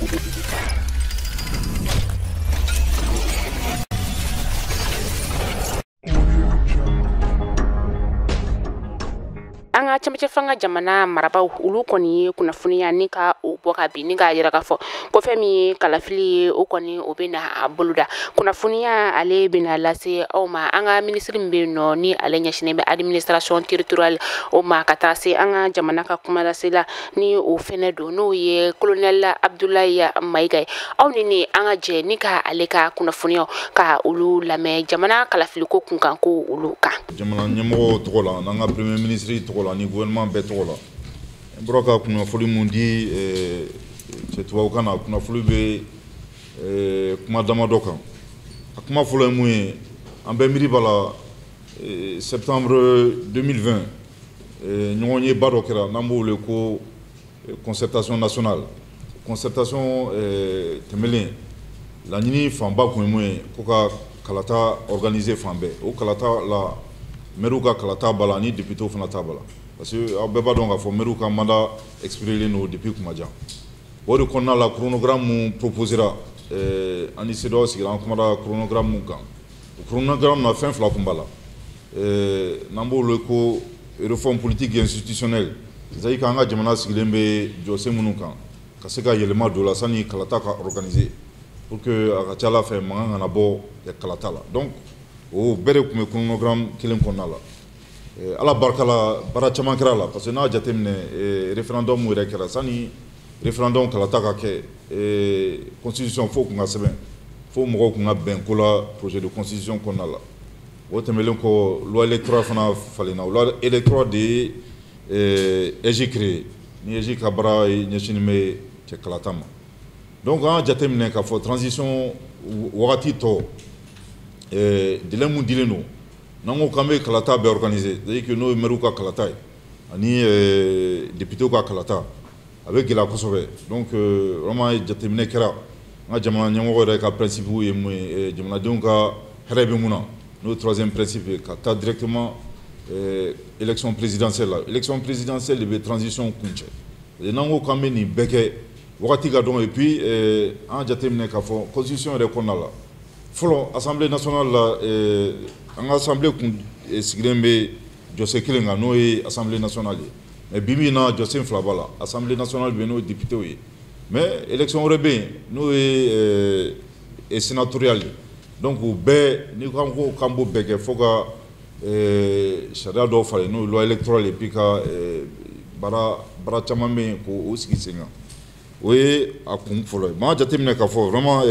An ka cɛmancɛ fanga jamana marabaw olu kɔni ye kunnafoniya ni ka o bɔ ka bin ni k'a yira k'a fɔ ko fɛn min ye kalafili ye, o kɔni o bɛ na a boloda. Kunnafoniya ale bɛna lase aw ma an ka minisiri min bɛ yen nɔ ni ale ɲɛsinnen bɛ administration territoriale o ma, ka taa se an ka jamana ka kumalasela ni o fɛnɛ don, n'o ye colonel Abdoulaye Mayiga ye. Aw ni ne an ka jɛ ni ka ale ka kunnafoniyaw ka olu lamɛn jamana kalafiliko kunkan ko olu kan. Jamana ɲɛmɔgɔw tɔgɔ la, n'an ka premier ministre tɔgɔ la, ni gouvernement bɛɛ tɔgɔ la, n bɔra ka kunnafoni mun di cɛ tubabukan na, kunnafoni bɛ kuma damadɔ kan. A kuma fɔlɔ ye mun ye? An bɛɛ miiri b'a la, septembre 2020, ɲɔgɔn ye ba dɔ kɛra n'an b'o wele ko concertation nationale. Concertation tɛmɛlen, laɲini fanba kun ye mun ye? Ko ka kalata organiser fan bɛɛ. O kalata la, maires ka kalata b'a la, ni députés fana ta b'a la, parce que aw bɛɛ b'a dɔn k'a fɔ maires ka mandat expiré don depuis kuma jan. O de kɔnɔna la, chronogramme mun proposera, an ni CEDEAO sigira, an kumana chronogramme mun kan, o chronogramme na, fɛn fila kun b'a la, n'an b'o wele ko réforme politique et institutionnelle, c'est à dire k'an ka jamana sigilen bɛ jɔsen minnu kan, ka se ka yɛlɛma don o la sani kalata ka organiser, pour que a ka ca ala fɛ mankan kana bɔ kalata la. Donc o bɛɛ de tun bɛ chronogramme kelen kɔnɔna la. Ala barika la, baara caman kɛra la, parce que n'a jateminɛ, référendum yɛrɛ kɛra. Sani référendum kalata ka kɛ, constitution fo kun ka sɛbɛn, fo mɔgɔw kun ka bɛn ko la projet de constitution kɔnɔna la. O tɛmɛnen kɔ, loi électorale fana falenna. Loi électorale de ye AIGE créé, ni AIGE ka baara ɲɛsinnen bɛ cɛ kalata ma. Donc an y'a jateminɛ k'a fɔ transition wagati tɔ, délai mun dilen don, n'an ko k'an bɛ kalata bɛɛ organiser, c'est à dire que n'o ye maires ka kalata ye ani députés ka kalata, a bɛ gɛlɛya kosɛbɛ. Donc vraiment, jateminɛ kɛra, an ka jamana ɲɛmɔgɔ yɛrɛ ka principe ye mun ye, jamanadenw ka hɛrɛ bɛ mun na, n'o ye troisième principe ye, ka taa directement élection présidentielle la. Élection présidentielle de bɛ transition kuncɛ. N'an ko k'an bɛ nin bɛɛ kɛ, wagati ka dɔgɔ. Et puis an jateminɛ k'a fɔ constitution yɛrɛ kɔnɔna la, fɔlɔ Assemblée nationale la, an ka assemblée kun sigilen bɛ jɔsen kelen kan, n'o ye Assemblée nationale ye. Mais bi bi in na, jɔsen fila b'a la. Assemblée nationale bɛ yen, n'o ye député ye, mais élection wɛrɛ bɛ yen, n'o ye sénatoriale ye. Donc o bɛɛ, n'i ko k'an b'o bɛɛ kɛ, fo ka sariya dɔw falen, n'o ye loi électorale ye, puis ka baara caman bɛ yen k'o sigi sen kan. O ye a kun fɔlɔ ye. Maa jateminɛ k'a fɔ vraiment,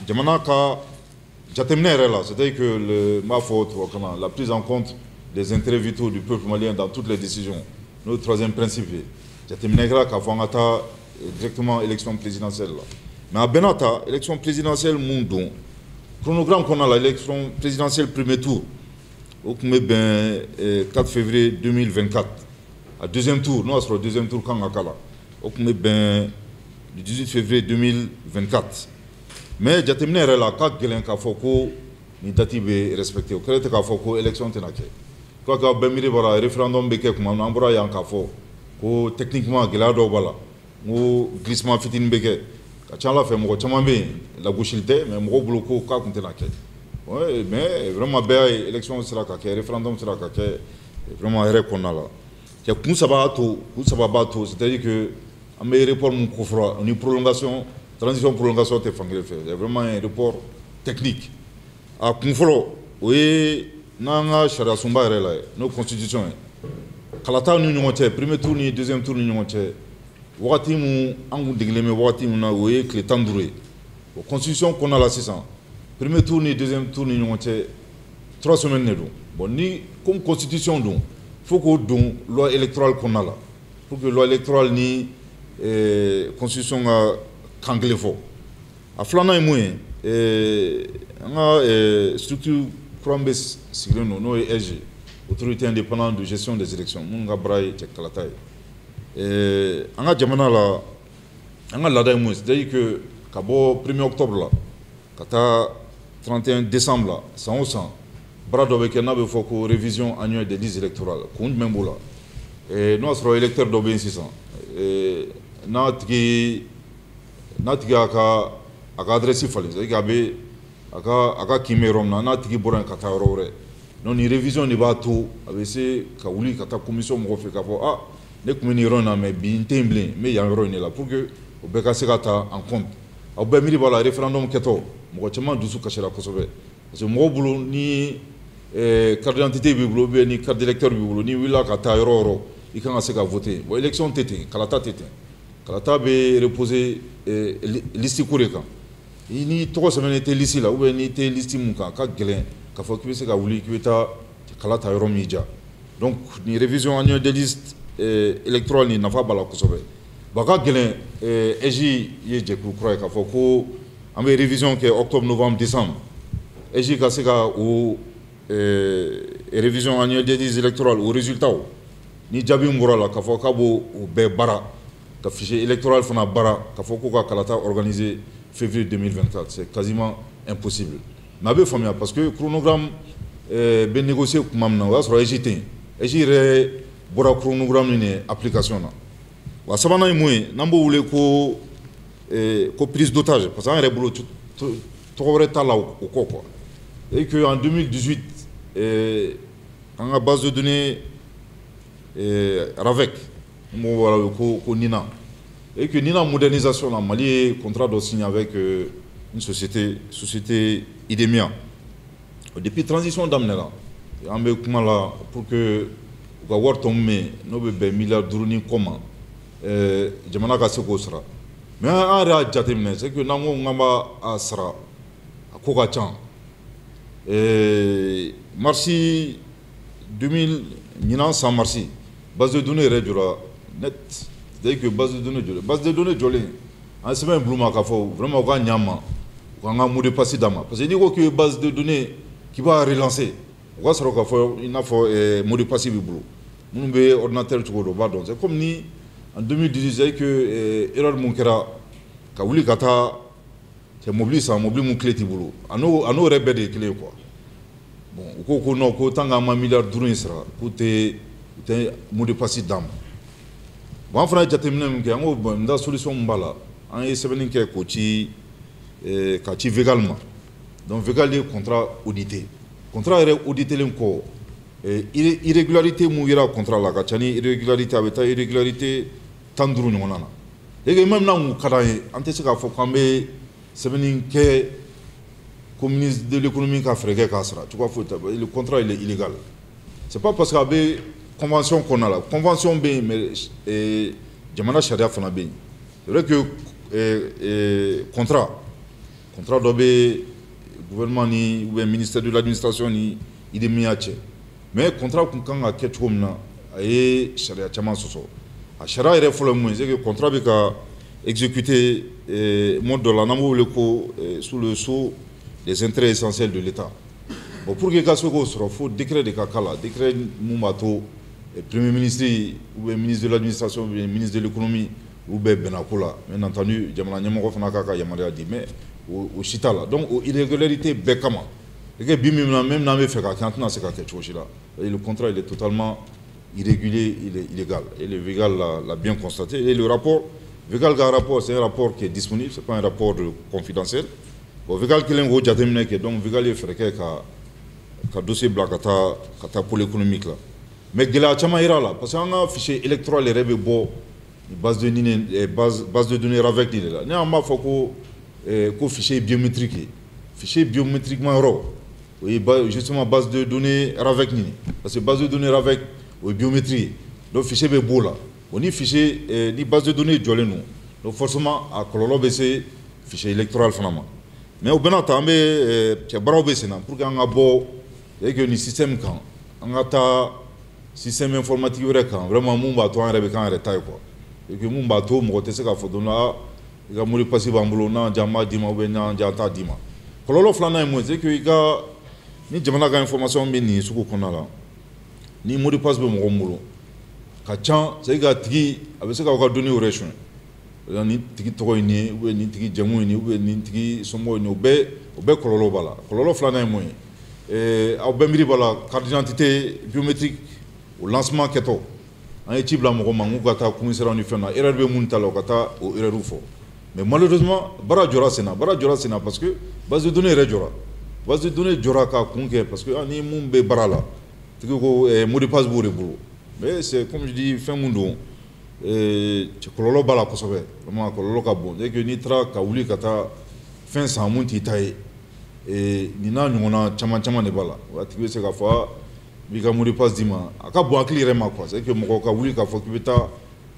jamana ka jateminɛ yɛrɛ la, c'est-à-dire que le n b'a fɔ tubabukan na, la prise en compte des intérêts vitaux du peuple malien dans toutes les décisions, n'o ye troisième principe ye, jateminɛ kɛra k'a fɔ an ka taa directement élection présidentielle la. Mais a bɛɛ n'a ta, élection présidentielle mun don chronogramme kɔnɔna la, élection présidentielle premier tour, o tun bɛ bɛn 4 février 2024. A deuxième tour, n'o y'a sɔrɔ deuxième tour kan ka k'a la, o tun bɛ bɛn le 18 février 2024. Mais jateminɛ yɛrɛ la, a ka gɛlɛn k'a fɔ ko nin date bɛ respecté. O kɛlen tɛ k'a fɔ ko élection tɛna kɛ. Quoi que aw bɛɛ miiri b'a la, référendum bɛ kɛ tuma min na, an bɔra yan k'a fɔ ko techniquement gɛlɛya dɔw b'a la, n ko glissement fitinin bɛ kɛ. Ka ca ala fɛ, mɔgɔ caman bɛ yen, lagosili tɛ, mais mɔgɔw bolo ko k'a kun tɛna kɛ. Ouais, mais vraiment, bɛɛ y'a ye, élection sera ka kɛ, référendum sera ka kɛ vraiment hɛrɛ kɔnɔna la. Cɛ kun saba b'a to, kun saba b'a to, c'est à dire que an bɛ report mun kofɔra ni prolongation, transition prolongation tɛ fankelen fɛ, c'est vraiment un report technique. A kun fɔlɔ, o ye n'an ka sariya sunba yɛrɛ la ye, n'o constitution ye, kalataw ni ɲɔgɔn cɛ, premier tour ni deuxième tour ni ɲɔgɔn cɛ, wagati mun an kun degelen bɛ wagati min na, o ye tile 15 ye. O constitution kɔnɔna la sisan, premier tour ni deuxième tour ni ɲɔgɔn cɛ, 3 semaines de don. Bon, ni comme constitution don, fo k'o don loi électorale kɔnɔna la, pour que loi électorale ni constitution ka kan kelen fɔ. A filanan ye mun ye? An ka structure kura min bɛ sigilen don, n'o ye AIGE, Autorité indépendante de gestion des élections, minnu ka baara ye cɛ kalata ye. An ka jamana la, an ka laada ye mun ye? C'est à dire que ka bɔ 1er octobre la ka taa 31 décembre la, san o san, baara dɔ bɛ kɛ n'a bɛ fɔ ko révision annuelle des listes électorales. Kun jumɛn b'o la? N'o y'a sɔrɔ électeur dɔ bɛ yen sisan, n'a tigi y'a ka a ka adresse falen, c'est à dire a bɛ a ka kin bɛ yɔrɔ min na, n'a tigi bɔra yen ka taa yɔrɔ wɛrɛ. Donc nin révision de b'a to a bɛ se ka wuli ka taa commission mɔgɔ fɛ k'a fɔ ah, ne tun bɛ nin yɔrɔ in na, mais bi n tɛ yen bilen, n bɛ yan yɔrɔ in de la, pour que o bɛɛ ka se ka ta en compte. Aw bɛɛ miiri b'a la, référendum kɛtɔ, mɔgɔ caman dusu kasira kosɛbɛ, parce que mɔgɔw bolo, ni carte d'identité b'i bolo ou bien ni carte d'électeur b'i bolo, n'i wulila ka taa yɔrɔ o yɔrɔ, i kan ka se ka voter. Bon, élection tɛ ten, kalata tɛ ten. Kalata bɛ reposer liste ko de kan. Ni tɔgɔ sɛbɛnnen tɛ liste la ou bien n'i tɛ liste mun kan, a ka gɛlɛn k'a fɔ k'i bɛ se ka wuli k'i bɛ taa kala ta yɔrɔ min diya. Donc nin révision annuelle des listes électorales nin nafa b'a la kosɛbɛ. Bon, a ka gɛlɛn, AIGE ye jɛkulu kura ye, k'a fɔ ko an bɛ révision kɛ octobre, novembre, décembre, AIGE ka se ka o révision annuelle des listes électorales, o résultat, ni jaabi min bɔra la, k'a fɔ k'a b'o bɛɛ baara, ka fichier électoral fana baara, k'a fɔ ko ka kalata organiser février 2024, c'est quasiment impossible. Mais a bɛ faamuya, parce que chronogramme bɛ négocier tuma min na, o y'a sɔrɔ AIGE tɛ yen. AIGE yɛrɛ bɔra chronogramme nin application na. Wa sabanan ye mun ye? N'an b'o wele ko prise d'otage, parce que an yɛrɛ bolo, tɔgɔ wɛrɛ t'a la o kɔ quoi. Et que en 2018, an ka base de données RAVEC, mɔgɔw b'a ko NINA, et que NINA modernisation la, Mali ye contrat dɔ signé avec une société IDEMIA. Depuis transition daminɛna, an bɛ kuma la pour que u ka wari tɔ min bɛ yen, n'o bɛ bɛn miliyari 5 ni kɔ ma, jamana ka se k'o sara. Mais an yɛrɛ y'a jateminɛ, c'est que n'an ko k'an b'a sara, a ko ka ca. Marsi 2000, ɲinan san marsi, base de données yɛrɛ jɔra net, c'est-à-dire que base de données jɔlen, base de données jɔlen, an sɛbɛn bul'u ma k'a fɔ vraiment u ka ɲɛ an ma, u k'an ka mot de passe d'an ma, parce que n'i ko k'i bɛ base de données k'i b'a relancer, o ka sɔrɔ k'a fɔ i n'a fɔ mot de passe b'i bolo. Minnu bɛ ordinateur cogo dɔn, u b'a dɔn. C'est comme ni en 2018, c'est que erreur mun kɛra ka wuli ka taa cɛ mobili san, mobili mun clé t'i bolo, a n'o yɛrɛ bɛɛ de ye kelen ye quoi. Bon, u ko ko non, ko tant qu'an ma miliyari 5 in sara, k'u tɛ u tɛ mot de passe d'an ma. Bon, an fana ye jateminɛ min kɛ, an ko bon, n da solution min b'a la, an ye sɛbɛnni kɛ k'o ci, ka ci Végal ma. Donc Végal ye contrat audité. Contrat yɛrɛ auditelen kɔ, irrégularité mun yera contrat la ka ca ni irrégularité, a bɛ taa irrégularité 15 ɲɔgɔnna na. Et que même n'an kun ka d'an ye, an tɛ se k'a fɔ k'an bɛ sɛbɛnni kɛ ko ministre de l'économie ka fɛɛrɛ kɛ k'a sara, cogoya foyi t'a la. Le contrat, il est illégal. C'est pas parce que a bɛ convention kɔnɔna la, convention bɛ yen, mais jamana sariya fana bɛ yen. C'est vrai que contrat dɔ bɛ gouvernement ni ou bien ministère de l'administration ni IDEMIA cɛ, mais contrat kun kan ka kɛ cogo min na, a ye sariya caman sɔsɔ. A sariya yɛrɛ fɔlɔ ye mun ye? C'est que contrat bɛ ka exécuter mode dɔ la, n'an b'o wele ko sous le sceau des intérêts essentiels de l'État. Bon, pour que i ka se k'o sɔrɔ, fo décret de ka k'a la, décret mun b'a to premier ministre ou bien ministre de l'administration ou bien ministre de l'économie, olu bɛɛ bɛnna ko la. Bien entendu, jamana ɲɛmɔgɔ fana k'a ka yamaruya di, mais o si t'a la. Donc o irrégularité bɛɛ kama, et que bi min na, même n'an bɛ fɛ k'a kɛ, an tɛna se k'a kɛ cogo si la. Et le contrat, il est totalement irrégulier, il est illégal, et le Végal l'a bien constaté. Et le rapport Végal ka rapport, c'est un rapport qui est disponible, c'est pas un rapport de confidentiel. Bon, Végal kelen k'o jateminɛ kɛ, donc Végal ye fɛɛrɛ kɛ ka dossier bila ka taa pôle économique la. Mais gɛlɛya caman yera la, parce que an ka fichier électoral yɛrɛ bɛ bɔ base de données RAVEC de la. Ni an b'a fɔ ko fichier biométrique ye, fichier biométrique ma yɔrɔ, o ye justement base de données RAVEC nin, parce que base de données RAVEC, o ye biométrie ye. Donc fichier bɛ b'o la. Bon, ni fichier ni base de données jɔlen don, donc forcément a kɔlɔlɔ bɛ se fichier électoral fana ma. Mais o bɛɛ n'a ta, an bɛ cɛ baaraw bɛ sen na pour que an ka bɔ et que nin système kan, an ka taa système informatique wɛrɛ kan, vraiment mun b'a to an yɛrɛ bɛ k'an yɛrɛ ta ye quoi, et que mun b'a to mɔgɔ tɛ se k'a fɔ don la i ka mot de passe b'an bolo, n'an diya an b'a d'i ma, ou bien n'an diya an t'a d'i ma. Kɔlɔlɔ filanan ye mun ye? C'est que i ka ni jamana ka information bɛ nin sugu kɔnɔna la, ni mot de passe bɛ mɔgɔ min bolo ka ca, c'est que a tigi a bɛ se k'aw ka données yɛrɛ suɲɛ. Nin tigi tɔgɔ ye nin ye, ou bien nin tigi jamu ye nin ye, ou bien nin tigi somɔgɔw ye nin ye, o bɛɛ kɔlɔlɔ b'a la. Kɔlɔlɔ filanan ye mun ye? Aw bɛɛ miiri b'a la, carte d'identité biométrique, o lancement kɛtɔ, An ye ci bila mɔgɔ ma k'u ka taa commissariat ni fɛn na, erreur bɛ mun ta la, u ka taa o erreur fɔ. Mais malheureusement, baara jɔra sen na, baara jɔra sen na parce que base de données yɛrɛ jɔra. Base de données jɔra k'a kun kɛ parce que ni mun bɛ baara la, tigi ko mot de passe b'o de bolo. Mais c'est comme je dis, fɛn mun don, kɔlɔlɔ b'a la kosɛbɛ, vraiment kɔlɔlɔ ka bon. C'est que n'i taara ka wuli ka taa fɛn san mun t'i ta ye, nin n'a ɲɔgɔnna caman caman de b'a la. A tigi bɛ se k'a fɔ b'i ka mot de passe d'i ma, a ka bon hakili yɛrɛ ma quoi. C'est que mɔgɔ ka wuli k'a fɔ k'i bɛ taa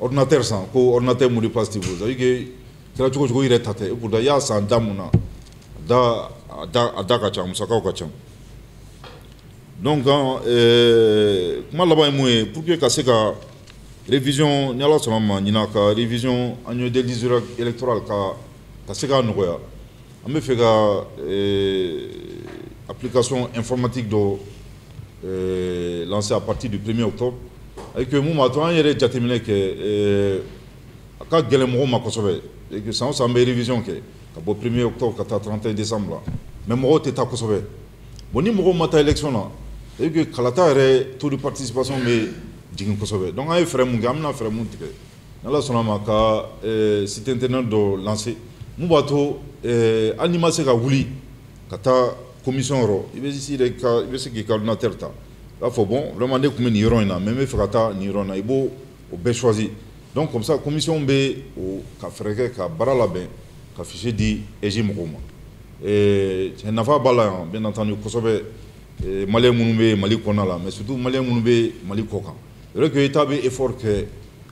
ordinateur san ko ordinateur mot de passe t'i bolo, c'est à dire que kɛra cogo cogo i yɛrɛ ta tɛ. Et pourtant i y'a san da mun na, a da ka ca, musakaw ka ca. Donc kuma laban ye mun ye? Pour que ka se ka révision, ni Ala sɔnna ma ɲinan ka révision annuelle des listes électorales ka se k'a nɔgɔya, an bɛ fɛ ka application informatique dɔ lancer à partir du 1er octobre. Et que mun b'a to an yɛrɛ jateminɛ kɛ, a ka gɛlɛn mɔgɔw ma kosɛbɛ. Et que san o san an bɛ révision kɛ ka bɔ 1er octobre ka taa 31 décembre la, mais mɔgɔw tɛ taa kosɛbɛ. Bon, ni mɔgɔw ma taa élection na, c'est que kalata yɛrɛ taux de participation bɛ jigin kosɛbɛ. Donc an ye fɛɛrɛ mun kɛ, an bɛna fɛɛrɛ mun tigɛ, n'Ala sɔnna ma, ka site internet dɔ lancer mun b'a to hali n'i ma se ka wuli ka taa commission yɔrɔ, i bɛ se k'i ka ordinateur ta, i b'a fɔ: bon, vraiment ne tun bɛ nin yɔrɔ in na, mais n bɛ fɛ ka taa nin yɔrɔ in na, i b'o o bɛɛ choisir. Donc comme ça, commission bɛ o ka fɛɛrɛ kɛ ka baara labɛn ka fichier di AIGE mɔgɔw ma. Cɛ nafa b'a la yan, bien entendu, kosɛbɛ, malien minnu bɛ Mali kɔnɔna la, mais surtout malien minnu bɛ Mali kɔ kan. C'est vrai que État bɛ effort kɛ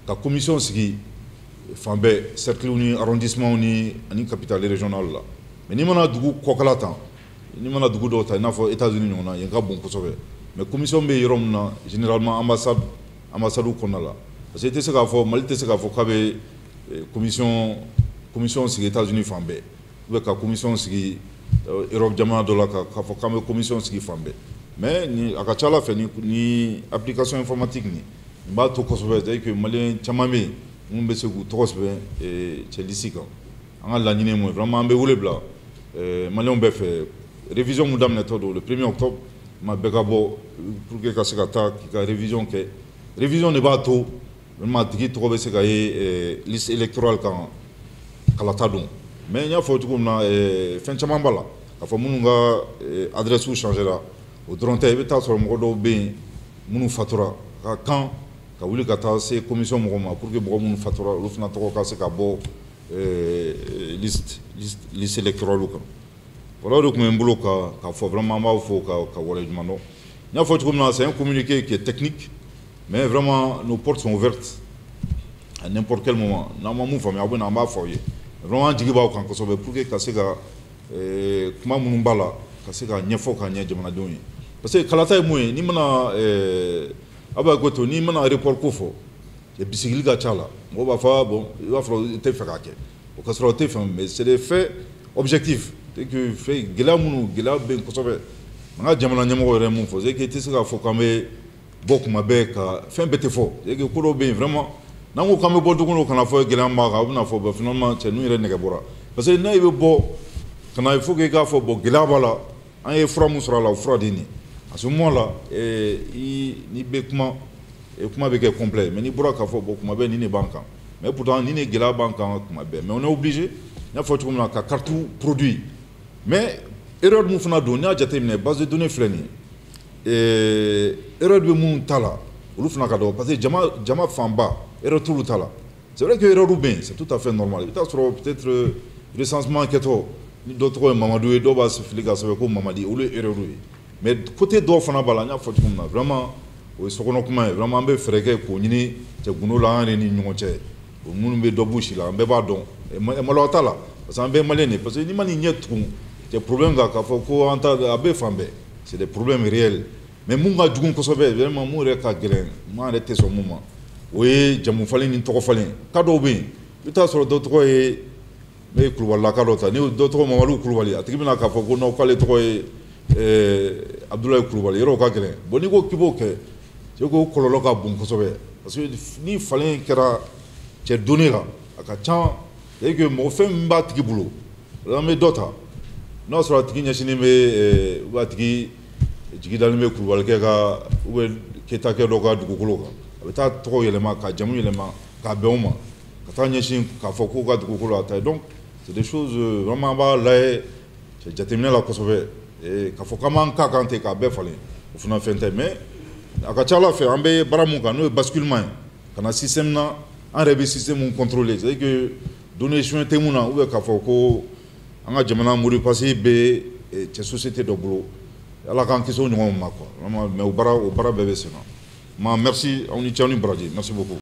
ka commission sigi fan bɛɛ, cercle ni arrondissement ni ani capitale régionale la, mais n'i mana dugu kɔkala tan, n'i mana dugu dɔw ta, i n'a fɔ États-Unis ɲɔgɔn na, yen ka bon kosɛbɛ, mais commission bɛ yɔrɔ min na, généralement ambassade kɔnɔna la, parce que i tɛ se k'a fɔ Mali tɛ se k'a fɔ k'a bɛ commission sigi États-Unis fan bɛɛ, ou bien ka commission sigi Europe jamana dɔ la, k'a fɔ k'an bɛ commission sigi fan bɛɛ. Mais ni a ka ca Ala fɛ, ni application informatique nin b'a to kosɛbɛ, c'est à dire que malien caman bɛ yen minnu bɛ se k'u tɔgɔ sɛbɛn cɛ liste kan. An ka laɲini ye mun ye? Vraiment, an bɛ wele bila malienw bɛɛ fɛ, révision mun daminɛtɔ don le 1er octobre ma, bɛɛ ka bɔ pour que ka se ka taa k'i ka révision kɛ. Révision de b'a to vraiment a tigi tɔgɔ bɛ se ka ye liste électorale kan kalata don. Mais n y'a fɔ cogo min na, fɛn caman b'a la k'a fɔ minnu ka adresse changera, o dɔrɔn tɛ. I bɛ taa sɔrɔ mɔgɔ dɔw bɛ yen minnu fatura, ka kan ka wuli ka taa se commission mɔgɔw ma pour que mɔgɔ minnu fatura, olu fana tɔgɔ ka se ka bɔ liste électorale kan. Voilà, o de tun bɛ n bolo ka fɔ. Vraiment, an b'aw fo ka waleɲuman dɔn. N y'a fɔ cogo min na, c'est un communiqué qui est technique, mais vraiment nos portes sont ouvertes à n'importe quel moment. N'aw ma mun faamuya, aw bɛ na, an b'a fɔ aw ye. Vraiment, an jigi b'aw kan kosɛbɛ pour que ka se ka kuma minnu b'a la, ka se ka ɲɛfɔ ka ɲɛ jamanadenw ye. Parce que kalata ye mun ye? N'i mana aw b'a ko to, n'i mana report ko fɔ, bisigili ka ca la, mɔgɔw b'a fɔ: bon, i b'a sɔrɔ i tɛ fɛ k'a kɛ, o ka sɔrɔ o tɛ fɛn, mais c'est des faits objectifs. C'est que fɛn gɛlɛya minnu, gɛlɛya bɛ yen kosɛbɛ. An ka jamana ɲɛmɔgɔ yɛrɛ ye mun fɔ? C'est que i tɛ se k'a fɔ k'an bɛ bɔ kuma bɛɛ ka fɛn bɛɛ tɛ fɔ. C'est que ko dɔw bɛ yen, vraiment, n'an ko k'an bɛ bɔ don o don ka na fɔ gɛlɛya min b'a kan, a bɛna fɔ: bon, finalement cɛ ninnu yɛrɛ nɛgɛ bɔra. Parce que n'a bɛ bɔ ka na, il faut que i k'a fɔ: bon, gɛlɛya b'a la, an ye fura mun sɔrɔ a la, o fura de ye nin ye. À ce moment là, i n'i bɛ kuma, kuma bɛ kɛ complet. Mais n'i bɔra k'a fɔ: bon, kuma bɛɛ nin de b'an kan, mais pourtant nin de gɛlɛya b'an kan kuma bɛɛ, mais on est obligé, n y'a fɔ cogo min na, ka carte produit. Mais erreur mun fana don, n'i y'a jateminɛ, base de données filɛ nin ye, erreur bɛ minnu ta la, olu fana ka dɔgɔ, parce que jama fanba, erreur t'olu ta la. C'est vrai que erreur bɛ yen, c'est tout à fait normal. I bɛ taa sɔrɔ peut-être recensement kɛtɔ, ni dɔ tɔgɔ ye Mamadu ye, dɔw b'a fili ka sɛbɛn ko Mamadi, olu ye erreur ye. Mais côté dɔw fana b'a la, n y'a fɔ cogo min na, vraiment o ye sokɔnɔ kuma ye. Vraiment, an bɛ fɛɛrɛ kɛ k'o ɲini cɛ gundo la an yɛrɛ ni ɲɔgɔn cɛ. O minnu bɛ dɔ b'u si la, an bɛɛ b'a dɔn, maloya t'a la, parce que an bɛɛ ye malien de ye. Parce que n'i ma n'i ɲɛ tugun cɛ problème kan k'a fɔ ko an ta a bɛ fan bɛɛ, c'est des problèmes réels. Mais mun ka jugu kosɛbɛ, vraiment mun yɛrɛ ka gɛlɛn, mun yɛrɛ tɛ sɔn mun ma, o ye jamu falen ni tɔgɔ falen. Ka dɔw bɛ yen, i bɛ taa sɔrɔ dɔ tɔgɔ ye, ne ye Kulubalilaka dɔ ta, ni dɔ tɔgɔ Mamadu Kulubali, a tigi bɛna k'a fɔ ko non, k'ale tɔgɔ ye Abudulayi Kulubali. Yɔrɔ o ka gɛlɛn. Bon, n'i ko k'i b'o kɛ, c'est que o kɔlɔlɔ ka bon kosɛbɛ, parce que ni falen kɛra cɛ donni la, a ka ca, c'est que mɔgɔ fɛn min b'a tigi bolo, an bɛ dɔ ta, n'a sɔrɔ a tigi ɲɛsinnen bɛ, a tigi jigi dalen bɛ Kulubalikɛ ka ou bien Keyitakɛ dɔ ka dugukolo kan, A bɛ taa tɔgɔ yɛlɛma, ka jamu yɛlɛma k'a bɛn o ma, ka taa ɲɛsin k'a fɔ k'u ka dugukolo a ta ye. Donc c'est des choses vraiment an b'a lajɛ jateminɛ la kosɛbɛ. K'a fɔ k'an b'an k'a kan ten k'a bɛɛ falen, o fana fɛn tɛ. Mais a ka ca ala fɛ, an bɛ baara mun kan, n'o ye basculement ye ka na système na, an yɛrɛ bɛ système mun contrôler, c'est à dire que données soin tɛ mun na, ou bien k'a fɔ ko an ka jamana mot de passe bɛ cɛ société dɔ bolo. Ala k'an kisi o ɲɔgɔn ma quoi, vraiment. Mais o baara bɛɛ bɛ sen na. Ma merci, aw ni ce, aw ni baraji, merci beaucoup.